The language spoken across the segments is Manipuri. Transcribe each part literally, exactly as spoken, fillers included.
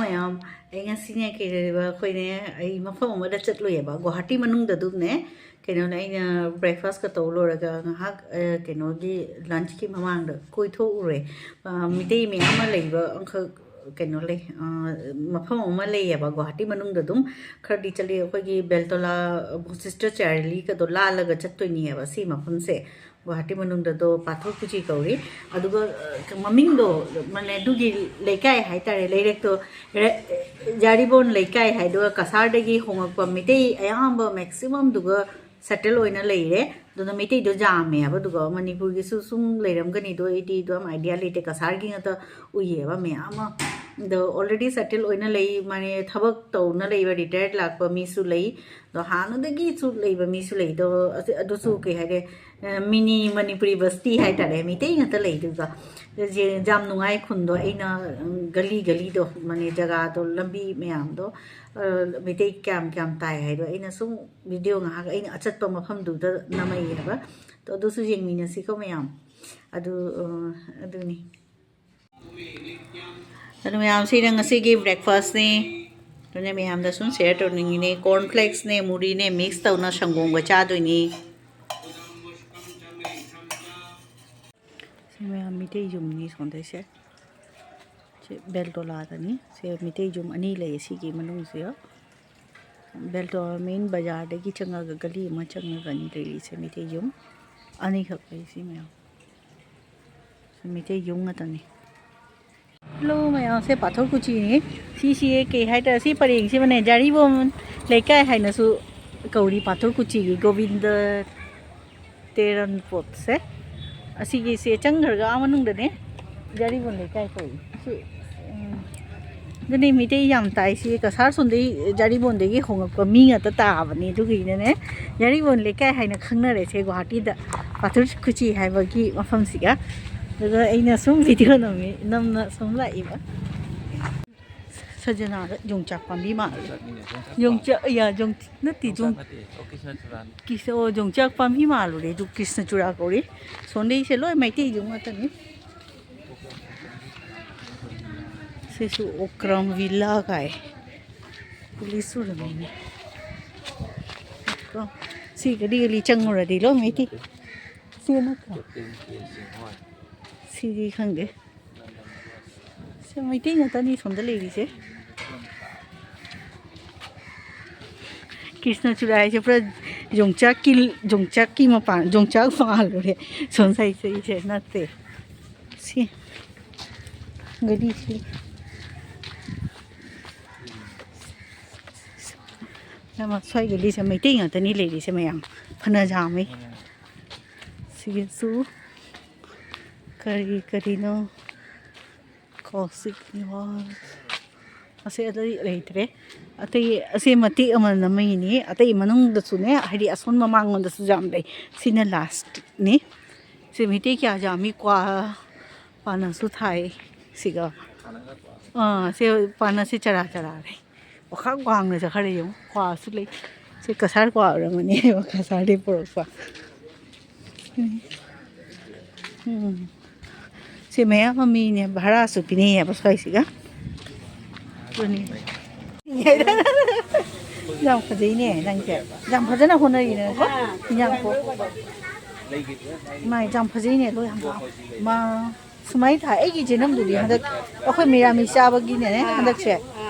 ꯃꯌꯥꯝ, ꯑꯩ ꯉꯁꯤꯅꯦ ꯀꯩꯗꯧꯔꯤꯕ, ꯑꯩꯈꯣꯏꯅꯦ, ꯑꯩ ꯃꯐꯝ ꯑꯃꯗ ꯆꯠꯂꯨꯏꯌꯦꯕ, ꯒꯨꯋꯥꯍꯥꯇꯤ ꯃꯅꯨꯡꯗ ꯑꯗꯨꯝꯅꯦ, ꯀꯩꯅꯣꯅꯦ, ꯑꯩꯅ ꯕ꯭ꯔꯦꯛꯐꯥꯁꯀ ꯇꯧ ꯂꯣꯏꯔꯒ ꯉꯥꯏꯍꯥꯛ, ꯑ, ꯀꯩꯅꯣꯒꯤ ꯂꯟꯆꯀꯤ ꯃꯃꯥꯡꯗ ꯀꯣꯏꯊꯣꯛꯎꯔꯦ꯫ ꯑ, ꯃꯤꯇꯩ ꯃꯌꯥꯝ ꯑꯃ ꯂꯩꯕ ꯑꯃꯈꯛ, ꯀꯩꯅꯣ ꯂꯩ, ꯑ, ꯃꯐꯝ ꯑꯃ ꯂꯩꯌꯦꯕ, ꯒꯨꯋꯥꯍꯥꯇꯤ ꯃꯅꯨꯡꯗ ꯑꯗꯨꯝ ꯈꯔꯗꯤ ꯆꯠꯂꯤ꯫ ꯑꯩꯈꯣꯏꯒꯤ ꯕꯦꯜꯇꯣꯂꯥ ꯕꯨꯗꯙꯤꯁ꯭ꯠ ꯆꯦꯔꯤꯂꯤꯒꯗꯣ ꯂꯥꯜꯂꯒ ꯆꯠꯇꯣꯏꯅꯦꯕ ꯁꯤ ꯃꯐꯝꯁꯦ꯫ ꯒꯨꯋꯥꯍꯥꯇꯤ ꯃꯅꯨꯡꯗꯗꯣ ꯄꯥꯊꯣꯛ ꯀꯨꯆꯤ ꯀꯧꯏ꯫ ꯑꯗꯨꯒ, ꯑ, ꯃꯃꯤꯡꯗꯣ, ꯃꯥꯅꯦ, ꯑꯗꯨꯒꯤ ꯂꯩꯀꯥꯏ ꯍꯥꯏꯇꯥꯔꯦ, ꯂꯩꯔꯛꯇꯣ, ꯔꯦ-, ꯖꯥꯔꯤꯕꯣꯟ ꯂꯩꯀꯥꯏ ꯍꯥꯏꯗꯣ ꯀꯁꯥꯔꯗꯒꯤ ꯍꯣꯉꯛꯄ ꯃꯤꯇꯩ ꯑꯌꯥꯝꯕ ꯃꯦꯛꯁꯤꯃꯝꯗꯨꯒ ꯁꯦꯇꯜ ꯑꯣꯏꯅ ꯂꯩꯔꯦ꯫ ꯑꯗꯨꯅ ꯃꯩꯇꯩꯗꯣ ꯌꯥꯝꯃꯦ ꯍꯥꯏꯕ꯫ ꯑꯗꯨꯒ ꯃꯅꯤꯄꯨꯔꯒꯤꯁꯨ ꯁꯨꯝ ꯂꯩꯔꯝꯒꯅꯤꯗꯣ, ꯑꯩꯗꯤ ꯑꯗꯨꯝ ꯑꯥꯏꯗꯤꯌꯥ ꯂꯩꯇꯦ꯫ ꯀꯁꯥꯔꯒꯤ ꯉꯥꯛꯇ ꯎꯏꯌꯦꯕ ꯃꯌꯥꯝ ꯑꯃ꯫ ꯑꯗꯣ ꯑꯣꯜꯔꯦꯗꯤ ꯁꯦꯇꯜ ꯑꯣꯏꯅ ꯂꯩ, ꯃꯥꯅꯦ, ꯊꯕꯛ ꯇꯧꯅ ꯂꯩꯕ ꯔꯤꯇꯥꯌꯔꯠ ꯂꯥꯛꯄ ꯃꯤꯁꯨ ꯂꯩ꯫ ꯑꯗꯣ ꯍꯥꯟꯅꯗꯒꯤꯁꯨ ꯂꯩꯕ ꯃꯤꯁꯨ ꯂꯩ꯫ ꯑꯗꯣ ꯑꯁꯤ-, ꯑꯗꯨꯁꯨ ꯀꯩ ꯍꯥꯏꯔꯦ, ꯑ, ꯃꯤꯅꯤ ꯃꯅꯤꯄꯨꯔꯤ ꯕꯁꯇꯤ ꯍꯥꯏꯇꯥꯔꯦ, ꯃꯤꯇꯩ ꯉꯥꯛꯇ ꯂꯩꯗꯨꯒ꯫ ꯖꯦ-, ꯌꯥꯝ ꯅꯨꯡꯉꯥꯏ ꯈꯨꯟꯗꯣ꯫ ꯑꯩꯅ, ꯎꯝ, ꯒꯂꯤ ꯒꯂꯤꯗꯣ, ꯃꯥꯅꯦ, ꯖꯒꯥꯗꯣ, ꯂꯝꯕꯤ ꯃꯌꯥꯝꯗꯣ, ꯑ, ꯃꯩꯇꯩ ꯀꯌꯥꯝ ꯀꯌꯥꯝ ꯇꯥꯏ ꯍꯥꯏꯗꯣ ꯑꯩꯅ ꯁꯨꯝ ꯚꯤꯗꯤꯑꯣ ꯉꯥꯏꯍꯥꯛ ꯑꯩꯅ ꯑꯆꯠꯄ ꯃꯐꯝꯗꯨꯗ ꯅꯝꯃꯛꯑꯦꯕ꯫ ꯑꯗꯣ ꯑꯗꯨꯁꯨ ꯌꯦꯡꯃꯤꯟꯅꯁꯤꯀꯣ ꯃꯌꯥꯝ꯫ ꯑꯗꯨ, ꯑ, ꯑꯗꯨꯅꯤ꯫ ꯑꯗꯨ ꯃꯌꯥꯝꯁꯤꯅ ꯉꯁꯤꯒꯤ ꯕ꯭ꯔꯦꯛꯐꯥꯁꯅꯤ꯫ ꯑꯗꯨꯅ ꯃꯌꯥꯝꯗ ꯁꯨꯝ ꯁꯤꯌꯔ ꯇꯧꯅꯤꯡꯉꯤꯅꯦ꯫ ꯀꯣꯔꯟ ꯐ꯭ꯂꯦꯛꯁꯅꯦ, ꯃꯨꯔꯤꯅꯦ, ꯃꯤꯛꯁ ꯇꯧꯅ ꯁꯪꯒꯣꯝꯒ ꯆꯥꯗꯣꯏꯅꯤ꯫ ꯁꯤ ꯃꯌꯥꯝ ꯃꯤꯇꯩ ꯌꯨꯝꯅꯤ ꯁꯣꯝꯗꯩꯁꯦ꯫ ꯁꯤ ꯕꯦꯜꯇꯣꯂꯥꯗꯅꯤ꯫ ꯁꯦ ꯃꯤꯇꯩ ꯌꯨꯝ ꯑꯅꯤ ꯂꯩꯌꯦ ꯁꯤꯒꯤ ꯃꯅꯨꯡꯁꯤꯗ꯫ ꯕꯦꯜꯇꯣꯂꯥ ꯃꯦꯟ ꯕꯖꯥꯔꯗꯒꯤ ꯆꯪꯉꯒ ꯒꯂꯤ ꯑꯃ ꯆꯪꯉꯒꯅꯤ ꯂꯩꯔꯤꯁꯦ ꯃꯤꯇꯩ ꯌꯨꯝ꯫ ꯑꯅꯤꯈꯛ ꯂꯩ ꯁꯤ ꯃꯌꯥꯝ꯫ ꯁꯤ ꯃꯤꯇꯩ ꯌꯨꯝ ꯉꯥꯛꯇꯅꯤ꯫ ꯍꯜꯂꯣ ꯃꯌꯥꯝꯁꯦ, ꯄꯥꯊꯣꯔ ꯀꯨꯆꯤꯅꯤ꯫ ꯁꯤꯁꯤ ꯀꯩ ꯍꯥꯏꯇꯥꯔꯦ, ꯁꯤ ꯄꯔꯦꯡꯁꯤꯃꯅꯦ, ꯖꯥꯔꯤꯕꯣꯝ ꯂꯩꯀꯥꯏ ꯍꯥꯏꯅꯁꯨ ꯀꯧꯔꯤ, ꯄꯥꯊꯣꯔ ꯀꯨꯆꯤꯒꯤ ꯒꯣꯕꯤꯟꯗ ꯇꯦꯔꯟ ꯄꯣꯠꯁꯦ꯫ ꯑꯁꯤꯒꯤꯁꯦ ꯆꯪꯈ꯭ꯔꯒ ꯑꯥ ꯃꯅꯨꯡꯗꯅꯦ, ꯖꯥꯔꯤꯕꯣꯟ ꯂꯩꯀꯥꯏ ꯀꯧꯏ꯫ ꯁꯤ, ꯎꯝ, ꯑꯗꯨꯅꯤ ꯃꯤꯇꯩ ꯌꯥꯝ ꯇꯥꯏꯁꯤ꯫ ꯀꯁꯥꯔ ꯁꯣꯝꯗꯒꯤ, ꯖꯥꯔꯤꯕꯣꯟꯗꯒꯤ ꯍꯣꯡꯉꯛꯄ ꯃꯤ ꯉꯥꯛꯇ ꯇꯥꯕꯅꯤ꯫ ꯑꯗꯨꯒꯤꯅꯅꯦ ꯖꯥꯔꯤꯕꯣꯟ ꯂꯩꯀꯥꯏ ꯍꯥꯏꯅ ꯈꯪꯅꯔꯦꯁꯦ ꯒꯨꯋꯥꯍꯥꯇꯤꯗ, ꯄꯥꯊꯨꯔ ꯈꯨꯆꯤ ꯍꯥꯏꯕꯒꯤ ꯃꯐꯝꯁꯤꯒ꯫ ꯑꯗꯨꯒ ꯑꯩꯅ ꯁꯨꯝ ꯚꯤꯗꯤꯑꯣ ꯅꯝꯃꯤ, ꯅꯝꯅ ꯁꯨꯝ ꯂꯥꯛꯏꯕ꯫ ꯁꯖꯅꯥꯗ ꯌꯣꯡꯆꯥꯛ ꯄꯥꯝꯕꯤ ꯃꯥꯜꯂꯦ꯫ ꯌꯣꯡꯆꯥꯛ ꯄꯥꯝꯕꯤ꯫ ꯌꯣꯡꯆꯥꯛ, ꯌꯥ, ꯌꯣꯡ-, ꯅꯠꯇꯦ, ꯌꯣꯡꯆꯥꯛ ꯌꯣꯡ-, ꯅꯠꯇꯦ, ꯑꯣ, ꯀ꯭ꯔꯤꯁꯅ ꯆꯨꯔꯥꯅꯤ꯫ ꯀ꯭ꯔꯤꯁ-, ꯑꯣ, ꯌꯣꯡꯆꯥꯛ ꯄꯥꯝꯕꯤ ꯃꯥꯜꯂꯨꯔꯦ, ꯑꯗꯨ ꯀ꯭ꯔꯤꯁꯅ ꯆꯨꯔꯥ ꯀꯧꯔꯦ꯫ ꯁꯣꯝꯗꯩꯁꯦ ꯂꯣꯏ ꯃꯩꯇꯩ ꯌꯨꯝ ꯉꯥꯛꯇꯅꯤ꯫ ꯁꯤꯁꯨ ꯑꯣꯀ꯭ꯔꯝ ꯚꯤꯂꯥ ꯀꯥꯏ꯫ ꯄꯨꯂꯤꯁ ꯎꯔꯝꯃꯤꯅꯦ꯫ ꯀꯣ, ꯁꯤ ꯒꯂꯤ ꯒꯂꯤ ꯆꯪꯉꯨꯔꯗꯤ ꯂꯣꯏ ꯃꯩꯇꯩ꯫ ꯁꯤ ꯅꯠꯇ꯭ꯔꯣ? ꯁꯤꯗꯤ ꯈꯪꯗꯦ꯫ ꯁꯤ ꯃꯩꯇꯩ ꯉꯥꯛꯇꯅꯤ ꯁꯣꯝꯗ ꯂꯩꯔꯤꯁꯦ꯫ ꯀ꯭ꯔꯤꯁꯅ ꯆꯨꯔꯥ ꯍꯥꯏꯁꯦ ꯄꯨꯔꯥ ꯌꯣꯡꯆꯥꯛꯀꯤ, ꯌꯣꯡꯆꯥꯛꯀꯤ ꯃꯄꯥꯟ, ꯌꯣꯡꯆꯥꯛ ꯃꯥꯜꯂꯨꯔꯦ꯫ ꯁꯣꯝ ꯁꯥꯏꯗꯁꯦ ꯅꯠꯇꯦ꯫ ꯁꯤ ꯒꯂꯤꯁꯤ꯫ ꯌꯥꯝ ꯁ꯭ꯋꯥꯏ ꯒꯂꯤꯁꯦ ꯃꯩꯇꯩ ꯉꯥꯛꯇꯅꯤ ꯂꯩꯔꯤꯁꯦ ꯃꯌꯥꯝ꯫ ꯐꯅ ꯌꯥꯝꯃꯤ꯫ ꯁꯤꯒꯤꯁꯨ ꯀꯔꯤ ꯀꯔꯤꯅꯣ ꯀꯣꯁꯤꯛ ꯅꯤꯋꯥꯜ꯫ ꯑꯁꯤ ꯑꯇꯩ ꯂꯩꯇ꯭ꯔꯦ꯫ ꯑꯇꯩ ꯑꯁꯤ ꯃꯇꯦꯛ ꯑꯃ ꯅꯝꯃꯛꯏꯅꯤ꯫ ꯑꯇꯩ ꯃꯅꯨꯡꯗꯁꯨꯅꯦ, ꯍꯥꯏꯗꯤ ꯑꯁꯣꯝ ꯃꯃꯥꯡꯂꯣꯝꯗꯁꯨ ꯌꯥꯝ ꯂꯩ꯫ ꯁꯤꯅ ꯂꯥꯁꯅꯤ꯫ ꯁꯤ ꯃꯩꯇꯩ ꯀꯌꯥ ꯌꯥꯝꯃꯤ꯫ ꯀ꯭ꯋꯥ ꯄꯥꯟꯅꯁꯨ ꯊꯥꯏ ꯁꯤꯒ꯫ ꯑꯥ, ꯁꯤ ꯄꯥꯟꯅꯁꯤ ꯆꯔꯥ ꯆꯔꯥ ꯂꯩ꯫ ꯑꯣꯈꯥꯛ ꯋꯥꯡꯅ ꯆꯠꯈ꯭ꯔꯦ ꯌꯦꯡꯉꯨ꯫ ꯀ꯭ꯋꯥꯁꯨ ꯂꯩ꯫ ꯁꯤ ꯀꯁꯥꯔ ꯀ꯭ꯋꯥ ꯑꯣꯏꯔꯝꯒꯅꯤ꯫ ꯀꯁꯥꯔꯗꯒꯤ ꯄꯨꯔꯛꯄ꯫ ꯎꯝ꯫ ꯁꯤ ꯃꯌꯥꯝ ꯑꯃ ꯃꯤꯅꯦ, ꯚꯔꯥꯁꯨ ꯄꯤꯅꯩꯌꯦꯕ ꯁ꯭ꯋꯥꯏꯁꯤꯒ꯫ ꯑꯗꯨꯅꯤ꯫ ꯌꯥꯝ ꯐꯖꯩꯅꯦ ꯅꯪꯁꯦ꯫ ꯌꯥꯝ ꯐꯖꯅ ꯍꯣꯠꯅꯔꯤꯅꯦꯀꯣ꯫ ꯏꯟꯖꯥꯡ ꯀꯣ꯫ ꯃꯥ ꯌꯥꯝ ꯐꯖꯩꯅꯦ ꯂꯣꯏ ꯍꯪꯒꯥꯝ꯫ ꯃꯥ ꯁꯨꯃꯥꯏꯅ ꯊꯥꯏ꯫ ꯑꯩꯒꯤ ꯖꯦꯅꯝꯗꯨꯗꯤ ꯍꯟꯗꯛ ꯑꯩꯈꯣꯏ ꯃꯤꯔꯥꯃꯤꯁ ꯆꯥꯕꯒꯤꯅꯦ ꯍꯟꯗꯛꯁꯦ꯫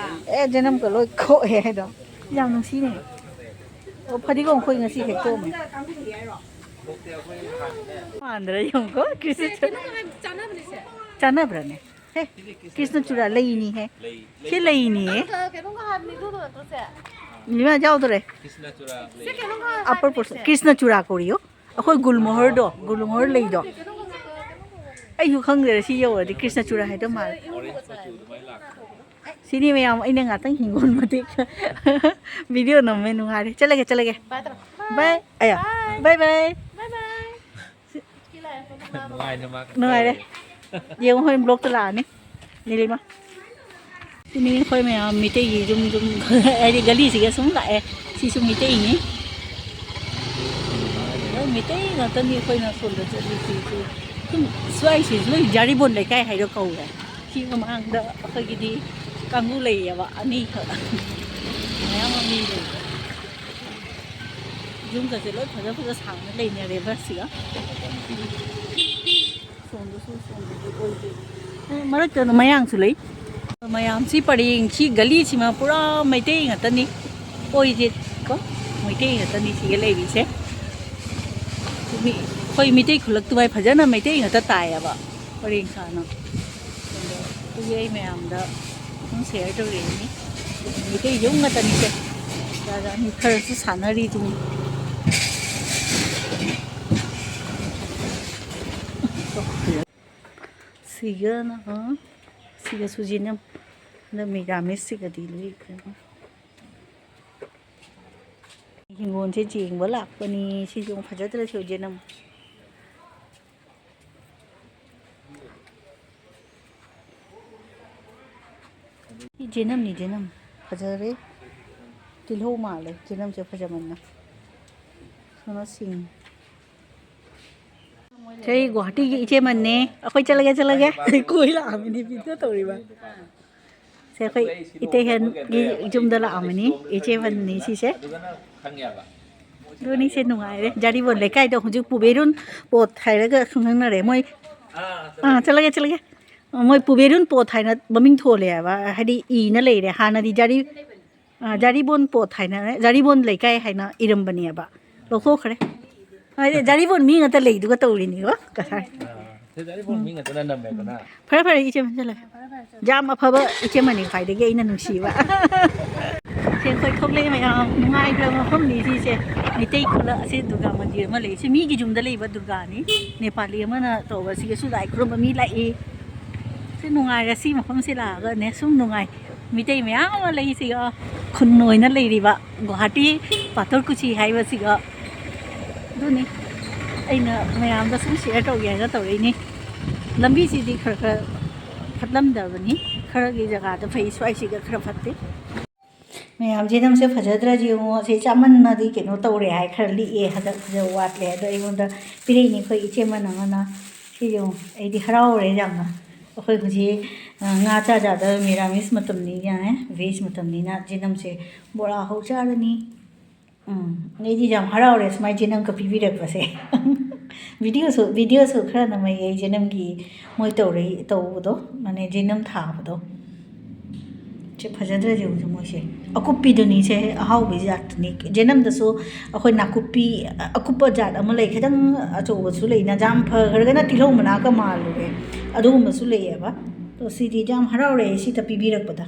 ꯑꯦ, ꯖꯦꯅꯝꯒ ꯂꯣꯏ ꯈꯣꯛꯑꯦ ꯍꯥꯏꯗꯣ꯫ ꯌꯥꯝ ꯅꯨꯡꯁꯤꯅꯦ꯫ ꯑꯣ, ꯐꯗꯤꯒꯣꯝ ꯑꯩꯈꯣꯏ ꯉꯁꯤ ꯍꯦꯛꯇꯣꯛꯑꯝꯃꯦ꯫ ꯃꯥꯟꯗ꯭ꯔꯥ ꯌꯦꯡꯉꯨꯀꯣ, ꯀ꯭ꯔꯤꯁꯅ ꯆꯨꯔꯥ꯫ ꯆꯥꯟꯅꯕ꯭ꯔꯥꯅꯦ? ꯍꯦ, ꯀ꯭ꯔꯤꯁꯅ ꯆꯨꯔꯥ ꯂꯩꯅꯤꯍꯦ꯫ ꯁꯤ ꯂꯩꯅꯤꯍꯦ꯫ ꯀꯩꯅꯣꯒ ꯍꯥꯏꯕꯅꯤ ꯑꯗꯨꯗꯣ ꯅꯠꯇ꯭ꯔꯣ ꯁꯦ? ꯏꯃꯥ ꯌꯥꯎꯗꯣꯔꯦ꯫ ꯁꯤ ꯀꯩꯅꯣꯒ ꯑꯄꯔ ꯍꯥꯏꯕꯅꯤ ꯄꯣꯔꯁꯟ ꯁꯦ? ꯀ꯭ꯔꯤꯁꯅ ꯆꯨꯔꯥ ꯀꯧꯔꯤꯌꯣ꯫ ꯑꯩꯈꯣꯏ ꯒꯨꯜꯃꯣꯍꯔꯗꯣ, ꯒꯨꯜꯃꯣꯍꯔ ꯂꯩꯗꯣ꯫ ꯑꯩꯁꯨ ꯈꯪꯗꯦꯗ, ꯁꯤ ꯌꯧꯔꯗꯤ ꯀ꯭ꯔꯤꯁꯅ ꯆꯨꯔꯥ ꯍꯥꯏꯗꯧ ꯃꯥꯜꯂꯦ꯫ ꯁꯤꯅꯤ ꯃꯌꯥꯝ, ꯑꯩꯅ ꯉꯥꯛꯇꯪ ꯍꯤꯡꯒꯣꯜ ꯃꯇꯦꯛ ꯚꯤꯗꯤꯑꯣ ꯅꯝꯃꯦ, ꯅꯨꯡꯉꯥꯏꯔꯦ꯫ ꯆꯠꯂꯒꯦ, ꯆꯠꯂꯒꯦ꯫ ꯕꯥꯏ ꯇꯧꯔꯣ꯫ ꯕꯥꯏ꯫ ꯑꯌꯥ꯫ ꯕꯥꯏ ꯕꯥꯏ꯫ ꯕꯥꯏ ꯕꯥꯏ꯫ ꯅꯨꯡꯉꯥꯏꯅ ꯃꯥ ꯅꯨꯡꯉꯥꯏꯔꯦ꯫ ꯌꯦꯡꯉꯣ, ꯍꯣꯔꯦꯟ ꯕ꯭ꯂꯣꯛꯇ ꯂꯥꯛꯑꯅꯤ꯫ ꯅꯤꯂꯤꯃꯥ꯫ ꯁꯤꯅꯤ ꯑꯩꯈꯣꯏ ꯃꯌꯥꯝ ꯃꯤꯇꯩꯒꯤ ꯌꯨꯝ, ꯌꯨꯝ, ꯍꯥꯏꯗꯤ ꯒꯂꯤꯁꯤꯒ ꯁꯨꯝ ꯂꯥꯛꯑꯦ꯫ ꯁꯤꯁꯨ ꯃꯤꯇꯩꯅꯤ꯫ ꯂꯣꯏ ꯃꯤꯇꯩ ꯉꯥꯛꯇꯅꯤ ꯑꯩꯈꯣꯏꯅ ꯁꯣꯝꯗ ꯆꯠꯂꯤꯁꯤꯁꯨ꯫ ꯁꯨꯝ ꯁ꯭ꯋꯥꯏꯁꯤꯁꯨ ꯂꯣꯏ ꯖꯥꯔꯤꯕꯣꯟ ꯂꯩꯀꯥꯏ ꯍꯥꯏꯗꯣ ꯀꯧꯔꯦ꯫ ꯁꯤ ꯃꯃꯥꯡꯗ ꯑꯩꯈꯣꯏꯒꯤꯗꯤ ꯀꯥꯡꯕꯨ ꯂꯩꯌꯦꯕ, ꯑꯅꯤꯈꯛ꯫ ꯃꯌꯥꯝ ꯑꯃ ꯃꯤ ꯂꯩꯕ꯫ ꯌꯨꯝꯒꯁꯦ ꯂꯣꯏ ꯐꯖ ꯐꯖ ꯁꯥꯡꯅ ꯂꯩꯅꯔꯦꯕ ꯁꯤꯒ꯫ ꯁꯣꯝꯗꯁꯨ, ꯁꯣꯝꯗꯁꯨ ꯑꯣꯏꯗꯦ꯫ ꯃꯔꯛꯇ ꯃꯌꯥꯡꯁꯨ ꯂꯩ꯫ ꯃꯌꯥꯝꯁꯤ ꯄꯔꯦꯡꯁꯤ, ꯒꯂꯤꯁꯤꯃ ꯄꯨꯔꯥ ꯃꯩꯇꯩ ꯉꯥꯛꯇꯅꯤ꯫ ꯑꯣꯏꯁꯦ ꯀꯣ, ꯃꯩꯇꯩ ꯉꯥꯛꯇꯅꯤ ꯁꯤꯒ ꯂꯩꯔꯤꯁꯦ꯫ ꯃꯤ-, ꯑꯩꯈꯣꯏ ꯃꯤꯇꯩ ꯈꯨꯂꯛꯇꯨꯃꯥꯏ ꯐꯖꯅ ꯃꯩꯇꯩ ꯉꯥꯛꯇ ꯇꯥꯏꯌꯦꯕ ꯄꯔꯦꯡ ꯁꯥꯅ꯫ ꯑꯗꯣ ꯑꯗꯨꯒꯤ ꯑꯩ ꯃꯌꯥꯝꯗ ꯑꯗꯨꯝ ꯁꯤꯌꯔ ꯇꯧꯔꯛꯏꯅꯤ꯫ ꯃꯩꯇꯩ ꯌꯨꯝ ꯉꯥꯛꯇꯅꯤꯁꯦ꯫ ꯖꯥꯠ ꯖꯥꯠꯅꯤ, ꯈꯔꯁꯨ ꯁꯥꯟꯅꯔꯤ ꯑꯗꯨꯝ꯫ ꯁꯤꯒꯅ, ꯁꯤꯒꯁꯨ ꯖꯦꯅꯝ꯫ ꯍꯟꯗꯛ ꯃꯦꯒꯥꯃꯤꯁ ꯁꯤꯒꯗꯤ ꯂꯣꯏꯈ꯭ꯔꯦ꯫ ꯍꯤꯡꯒꯣꯜꯁꯦ ꯌꯦꯡꯕ ꯂꯥꯛꯄꯅꯤ꯫ ꯁꯤꯁꯨ ꯑꯃꯨꯛ ꯐꯖꯗ꯭ꯔꯁꯨ ꯖꯦꯅꯝ꯫ ꯁꯤ ꯖꯦꯅꯝꯅꯤ, ꯖꯦꯅꯝ꯫ ꯐꯖꯔꯦ꯫ ꯇꯤꯜꯍꯧ ꯃꯥꯜꯂꯦ ꯖꯦꯅꯝꯁꯦ ꯐꯖꯃꯟꯅ꯫ ꯁꯣꯝꯅ ꯁꯤꯡ꯫ ꯁꯤ ꯒꯨꯋꯥꯍꯥꯇꯤꯒꯤ ꯏꯆꯦ ꯃꯟꯅꯦ꯫ ꯑꯩꯈꯣꯏ ꯆꯠꯂꯒꯦ, ꯆꯠꯂꯒꯦ꯫ ꯀꯣꯏ ꯂꯥꯛꯑꯃꯤꯅꯦ, ꯚꯤꯗꯤꯑꯣ ꯇꯧꯔꯤꯕ꯫ ꯁꯦ, ꯑꯩꯈꯣꯏ ꯏꯇꯩꯍꯦꯟꯒꯤ ꯌꯨꯝꯗ ꯂꯥꯛꯑꯝꯃꯤꯅꯤ꯫ ꯏꯆꯦ ꯃꯟꯅꯤ ꯁꯤꯁꯦ꯫ ꯑꯗꯨꯅꯤ, ꯁꯦ ꯅꯨꯡꯉꯥꯏꯔꯦ꯫ ꯖꯥꯔꯤꯕꯣꯟ ꯂꯩꯀꯥꯏꯗꯣ ꯍꯧꯖꯤꯛ ꯄꯨꯕꯦꯔꯨꯟ ꯄꯣꯠ ꯍꯥꯏꯔꯒ ꯈꯪꯅꯔꯦ꯫ ꯃꯣꯏ, ꯑꯥ, ꯆꯠꯂꯒꯦ, ꯆꯠꯂꯒꯦ꯫ ꯃꯣꯏ ꯄꯨꯕꯦꯔꯨꯟ ꯄꯣꯠ ꯍꯥꯏꯅ ꯃꯃꯤꯡ ꯊꯣꯜꯂꯦ ꯍꯥꯏꯕ, ꯍꯥꯏꯗꯤ ꯏꯅ ꯂꯩꯔꯦ꯫ ꯍꯥꯟꯅꯗꯤ ꯖꯥꯔꯤ-, ꯑꯥ, ꯖꯥꯔꯤꯕꯣꯟ ꯄꯣꯠ ꯍꯥꯏꯅ, ꯖꯥꯔꯤꯕꯣꯟ ꯂꯩꯀꯥꯏ ꯍꯥꯏꯅ ꯏꯔꯝꯕꯅꯦꯕ꯫ ꯂꯧꯊꯣꯛꯈ꯭ꯔꯦ꯫ ꯍꯥꯏꯗꯤ ꯖꯥꯔꯤꯕꯣꯟ ꯃꯤ ꯉꯥꯛꯇ ꯂꯩꯗꯨꯒ ꯇꯧꯔꯤꯅꯤꯀꯣ ꯉꯁꯥꯏ꯫ ꯑꯥ, ꯁꯤ ꯖꯥꯔꯤꯕꯣꯟ ꯃꯤ ꯉꯥꯛꯇꯅ ꯅꯝꯃꯦꯗꯅ꯫ ꯐꯔꯦ, ꯐꯔꯦ, ꯏꯆꯦ ꯆꯠꯂꯦ꯫ ꯌꯥꯝ ꯑꯐꯕ ꯏꯆꯦ ꯃꯅꯤ ꯈ꯭ꯋꯥꯏꯗꯒꯤ ꯑꯩꯅ ꯅꯨꯡꯁꯤꯕ꯫ ꯁꯦ, ꯑꯩꯈꯣꯏ ꯊꯣꯛꯂꯛꯑꯦ ꯃꯌꯥꯝ꯫ ꯅꯨꯡꯉꯥꯏꯈ꯭ꯔꯕ ꯃꯐꯝꯅꯤ ꯁꯤꯁꯦ꯫ ꯃꯩꯇꯩ ꯈꯨꯜꯂꯛ ꯑꯁꯤ ꯗꯨꯔꯒꯥ ꯃꯟꯗꯤꯔ ꯑꯃ ꯂꯩ꯫ ꯁꯤ ꯃꯤꯒꯤ ꯌꯨꯝꯗ ꯂꯩꯕ ꯗꯨꯔꯒꯥꯅꯤ꯫ ꯅꯦꯄꯥꯂꯤ ꯑꯃꯅ ꯇꯧꯕ꯫ ꯁꯤꯒꯁꯨ ꯂꯥꯏ ꯈꯨꯔꯨꯝꯕ ꯃꯤ ꯂꯥꯛꯏ꯫ ꯁꯤ ꯅꯨꯡꯉꯥꯏꯔꯦ꯫ ꯁꯤ ꯃꯐꯝꯁꯤ ꯂꯥꯛꯑꯒꯅꯦ ꯁꯨꯝ ꯅꯨꯡꯉꯥꯏ꯫ ꯃꯤꯇꯩ ꯃꯌꯥꯝ ꯑꯃ ꯂꯩ ꯁꯤꯒ꯫ ꯈꯨꯟ ꯑꯣꯏꯅ ꯂꯩꯔꯤꯕ ꯒꯨꯋꯥꯍꯥꯇꯤ ꯄꯥꯊꯔꯀꯨꯆꯤ ꯍꯥꯏꯕꯁꯤꯒ꯫ ꯑꯗꯨꯅꯤ ꯑꯩꯅ ꯃꯌꯥꯝꯗ ꯁꯨꯝ ꯁꯤꯌꯔ ꯇꯧꯒꯦ ꯍꯥꯏꯅ ꯇꯧꯔꯛꯏꯅꯤ꯫ ꯂꯝꯕꯤꯁꯤꯗꯤ ꯈꯔ ꯈꯔ ꯐꯠꯂꯝꯗꯕꯅꯤ, ꯈꯔꯒꯤ ꯖꯒꯥꯗ ꯐꯩ, ꯁ꯭ꯋꯥꯏꯁꯤꯒ ꯈꯔ ꯐꯠꯇꯦ꯫ ꯃꯌꯥꯝꯁꯦ ꯅꯝꯁꯦ ꯐꯖꯗ꯭ꯔꯗꯤ ꯌꯦꯡꯉꯣ, ꯁꯤ ꯆꯥꯃꯟꯅꯗꯤ ꯀꯩꯅꯣ ꯇꯧꯔꯦ ꯍꯥꯏ, ꯈꯔ ꯂꯤꯛꯑꯦ, ꯍꯟꯗꯛ ꯐꯖꯕ ꯋꯥꯠꯂꯦ꯫ ꯑꯗꯣ ꯑꯩꯉꯣꯟꯗ ꯄꯤꯔꯛꯏꯅꯤ ꯑꯩꯈꯣꯏ ꯏꯆꯦ ꯃꯅꯥ ꯑꯃꯅ꯫ ꯁꯤ ꯌꯦꯡꯉꯣ, ꯑꯩꯗꯤ ꯍꯔꯥꯎꯔꯦ ꯌꯥꯝꯅ꯫ ꯑꯩꯈꯣꯏ ꯍꯧꯖꯤꯛ ꯉꯥ ꯆꯥ ꯆꯥꯗ ꯃꯤꯔꯥꯃꯤꯁ ꯃꯇꯝꯅꯤ ꯌꯥꯔꯦ, ꯚꯦꯖ ꯃꯇꯝꯅꯤꯅ ꯖꯦꯅꯝꯁꯦ ꯕꯣꯔꯥ ꯍꯧ ꯆꯥꯔꯅꯤ꯫ ꯎꯝ, ꯑꯩꯗꯤ ꯌꯥꯝ ꯍꯔꯥꯎꯔꯦ ꯁꯨꯃꯥꯏꯅ ꯖꯦꯅꯝꯒ ꯄꯤꯕꯤꯔꯛꯄꯁꯦ꯫ ꯚꯤꯗꯤꯑꯣꯁꯨ ꯚꯤꯗꯤꯑꯣꯁꯨ ꯈꯔ ꯅꯝꯃꯛꯑꯦ ꯑꯩ ꯖꯦꯅꯝꯒꯤ, ꯃꯣꯏ ꯇꯧꯔꯛꯏ ꯇꯧꯕꯗꯣ, ꯃꯥꯅꯦ, ꯖꯦꯅꯝ ꯊꯥꯕꯗꯣ꯫ ꯁꯤ ꯐꯖꯗ꯭ꯔꯗꯤ ꯍꯧꯖꯤꯛ ꯃꯣꯏꯁꯦ ꯑꯀꯨꯞꯄꯤꯗꯨꯅꯤ, ꯁꯦ ꯑꯍꯥꯎꯕꯒꯤ ꯖꯥꯠꯇꯨꯅꯤ꯫ ꯖꯦꯅꯝꯗꯁꯨ ꯑꯩꯈꯣꯏ ꯅꯥꯀꯨꯞꯄꯤ ꯑꯀꯨꯞꯄ ꯖꯥꯠ ꯑꯃ ꯂꯩ, ꯈꯤꯇꯪ ꯑꯆꯧꯕꯁꯨ ꯂꯩꯅ, ꯌꯥꯝ ꯐꯈ꯭ꯔꯒꯅ ꯇꯤꯜꯍꯧ ꯃꯅꯥꯒ ꯃꯥꯜꯂꯨꯔꯦ, ꯑꯗꯨꯒꯨꯝꯕꯁꯨ ꯂꯩꯌꯦꯕ꯫ ꯑꯗꯣ ꯁꯤꯗꯤ ꯌꯥꯝ ꯍꯔꯥꯎꯔꯦ ꯁꯤꯗ ꯄꯤꯕꯤꯔꯛꯄꯗ꯫